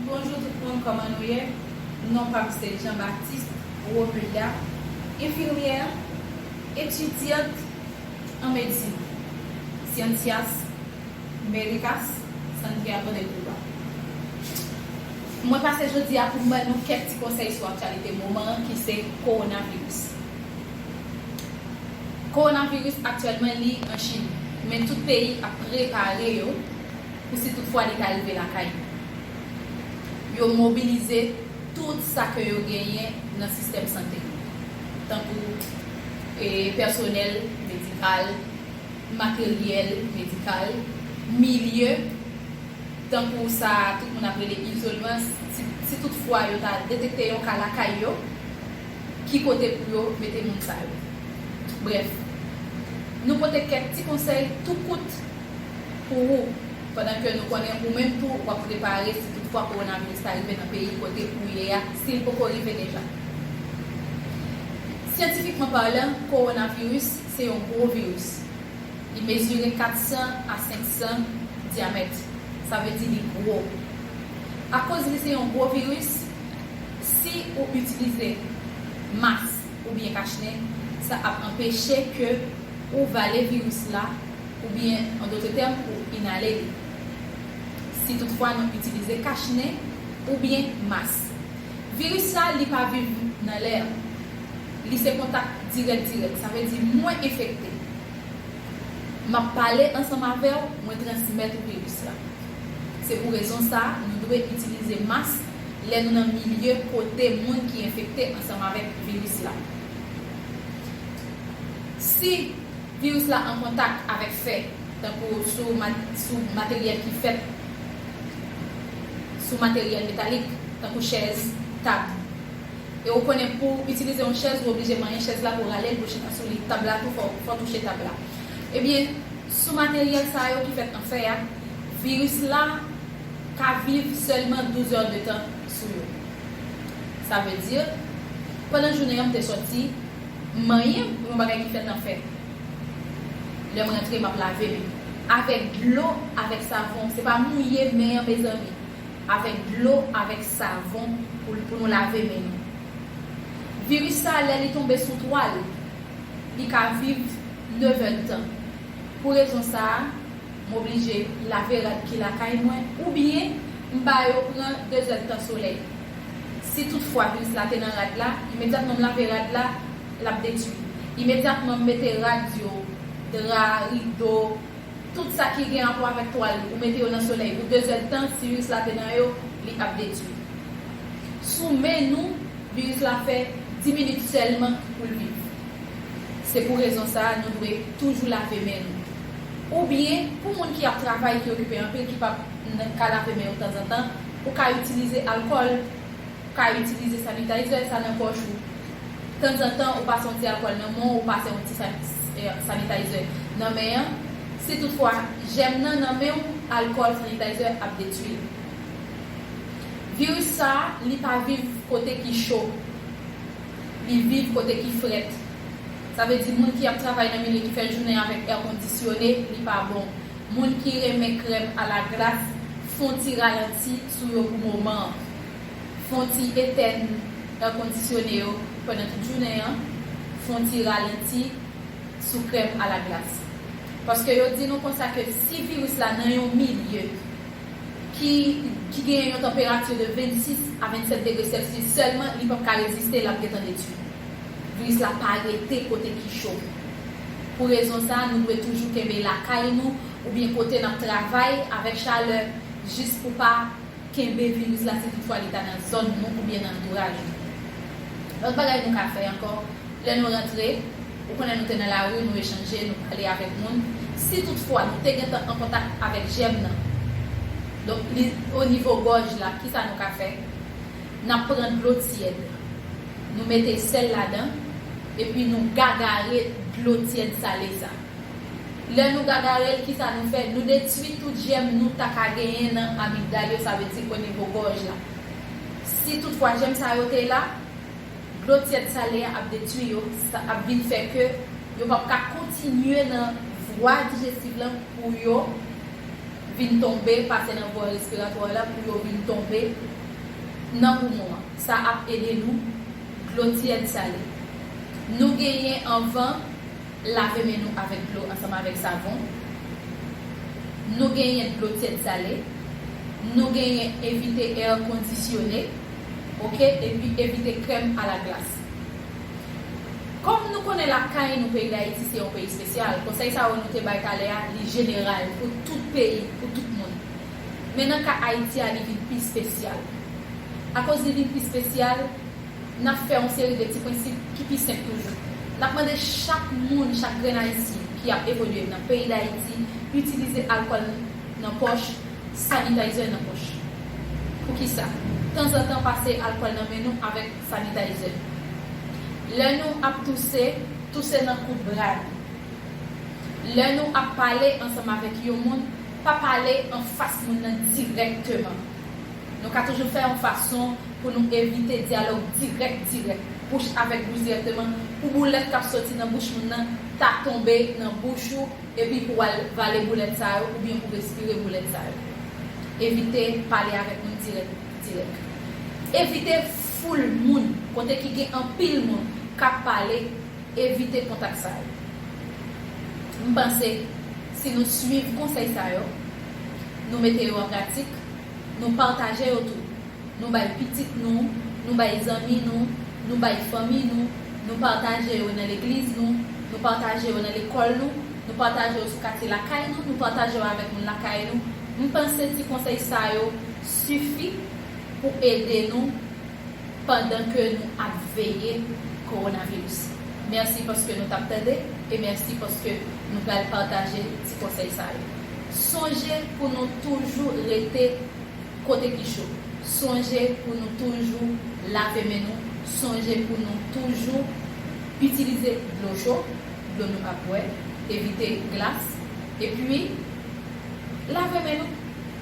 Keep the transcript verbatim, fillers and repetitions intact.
Bonjou tout moun, kòman nou ye? Non pa m se Jean Baptiste Romilda, enfimyè, etidyant an medsin, Ciencias Médicas, Santiago de Cuba. Mwen pase jodi a pou m ban nou kèk ti konsèy sou aktyalite moman an ki se kowonaviris. Kowonaviris aktyèlman li an Chin, men tout peyi ap prepare yo pou si toutfwa li ta rive lakay nou. Yo mobilize tout sa ke yo genyen nan sistèm sante yo, tankou e, pèsonèl medikal, materyèl medikal, milye, tankou sa tout moun ap rele izolman, si, si toutfwa yo ta detekte yon ka lakay yo, ki kote pou yo mete moun sa yo. Brèf, nou pote kèk ti konsèy tou kout pou ou, pandan ke nou konnen ou menm tou w ap prepare si toutfwa kowonaviris ta rive nan peyi kote ou ye a, si l poko rive deja. Syantifikman palan, kowonaviris se yon gwo viris. Li mezire kat san a senk san dyamèt. Sa vle di li gwo. Akoz li se yon gwo viris, si ou itilize mas oubyen kachnen, sa ap anpeche ke ou vale viris la, oubyen, an dòt tèm, ou inale li. Si toutfwa nou itilize kachnen oubyen mas. Viris sa, li pa viv nan lè. Li se kontak dirèk dirèk. Sa vle di mwen enfekte. M ap pale ansanm avè w, mwen transmèt ou viris la. Se pou rezon sa, nou dwe itilize mas lè nou nan milye kote moun ki enfekte ansanm avèk viris la. Si viris la an kontak avèk fè, tankou sou, sou materyèl ki fèt sou materyèl metalik, tankou chèz, tab. E ou konnen pou w itilize yon chèz, ou oblije manyen chèz la pou w rale l, pou w chita sou li. Tab la tou, fò, fò w touche tab la. Ebyen, sou materyèl sa yo ki fèt an fè a, viris la ka viv sèlman douz è de tan sou yo. Sa vle di, pandan jounen an, m te sòti, m manyen yon bagay ki fèt an fè. Lè m rantre, m ap lave men m. Avèk dlo, avèk savon. Se pa mouye men an, mezanmi. Avèk dlo, avèk savon pou, pou nou lave men nou. Viris sa, lè li tonbe sou twal, li ka viv nèf è de tan. Pou rezon sa a, m oblije lave rad ki lakay mwen, oubyen m ba yo pran de zè de tan solèy. Si toutfwa viris la te nan rad la, imedyatman m lave rad la, l ap detwi. Imedyatman m mete rad yo, dra, rido, tout sa ki gen rapò avèk twal, ou mete yo nan solèy pou de zè de tan, si viris la te nan yo, li ap detwi. Sou men nou, viris la fè dis minit sèlman pou l viv. Se pou rezon sa a, nou dwe toujou lave men nou. Oubyen, pou moun ki ap travay, ki okipe anpil, ki p ap n-, ka lave men yo tanzantan, ou ka itilize alkòl, ou ka itilize sanitizer sa nan pòch ou. Tanzantan, ou pase yon ti alkòl nan men w, ou pase yon ti san-, eh, sanitizer nan men an. Si toutfwa jèm nan nan men w, alkòl, sanitizer ap detwi l. Viris sa a, li pa viv kote ki cho. Li viv kote ki frèt. Sa vle di moun ki ap travay nan milye ki fè jounen avèk è kondisyone, li pa bon. Moun ki renmen krèm alaglas, fè yon ti ralanti sou yo pou moman an. Fè yon ti etèn è kondisyone yo pandan tout jounen an. Fè yon ti ralanti sou krèm alaglas. Paske yo di nou konsa ke si viris la nan yon milye ki, ki genyen yon tanperati de vennsis a vennsèt degre Celsius sèlman, li p ap ka reziste, l ap gentan detwi. Viris la pa rete kote ki cho. Pou rezon sa a, nou dwe toujou kenbe lakay nou oubyen kote n ap travay avèk chalè, jis pou pa kenbe viris la si toutfwa li ta nan zòn nou oubyen nan antouraj nou. Lòt bagay nou ka fè ankò, lè nou rantre, ou konnen nou te nan lari, nou echanje, nou pale avèk moun. Si toutfwa nou te gentan an kontak avèk jèm nan, donk li o nivo gòj la, kisa nou ka fè? N ap pran dlo tyèd, nou mete sèl ladan, epi nou gagare dlo tyèd sale sa. Lè nou gagare l, kisa nou fè? Nou detwi tout jèm nou ta ka genyen nan amigdal yo, sa vle di o nivo gòj la. Si toutfwa jèm sa yo te la, dlo tyèd sale a ap detwi yo, sa ap vin fè ke yo p ap ka kontinye nan vwa dijestiv lan pou yo vin tonbe, pase nan vwa respiratwa la pou yo vin tonbe nan poumon an. Sa ap ede nou dlo tiyèd sale. Nou genyen anvan lave men nou avèk dlo ansanm avèk savon. Nou genyen dlo tiyèd sale. Nou genyen evite air conditionné, oke, epi evite krèm a la glas. Kòm nou konnen lakay nou, peyi Dayiti se yon peyi espesyal, konsèy sa yo nou te bay talè a, li jeneral pou tout peyi, pou tout moun. Men nan ka Ayiti a, li vin pi espesyal. Akoz li vin pi espesyal, n ap fè yon seri de ti prensip ki pi senp toujou. N ap mande chak moun, chak grenn Ayisyen ki ap evolye nan peyi Dayiti, itilize alkòl nan pòch, sanitizer nan pòch. Poukisa? Tanzantan pase alkòl nan men nou avèk sanitizer. Lè nou ap touse, touse nan kout bra nou. Lè nou ap pale ansanm avèk yon moun, pa pale anfas moun nan dirèkteman. Nou ka toujou fè yon fason pou nou evite dyalòg dirèk, dirèk, bouch avèk bouch dirèkteman, pou boulèt k ap soti nan bouch moun nan ta tonbe nan bouch ou, epi pou w al vale boulèt sa yo, oubyen pou respire boulèt sa yo. Evite pale avèk moun dirèk, dirèk. Evite foul moun, kote ki gen anpil moun k ap pale, evite kontak sa yo. M panse, si nou swiv konsèy sa yo, nou mete yo an pratik, nou pataje yo tou. Nou bay pitit nou, nou bay zanmi nou, nou bay fanmi nou, nou pataje yo nan legliz nou, nou pataje yo nan lekòl nou, nou pataje yo sou katye lakay nou, nou pataje yo avèk moun lakay nou. M panse ti konsèy sa yo sifi pou ede nou pandan ke nou ap veye kowonaviris. Mèsi paske nou t ap tande e mèsi paske nou pral pataje ti konsèy sa yo. Sonje pou nou toujou rete kote ki cho. Sonje pou nou toujou lave men nou. Sonje pou nou toujou itilize dlo cho, dlo nou ap bwè, evite glas, epi lave men nou.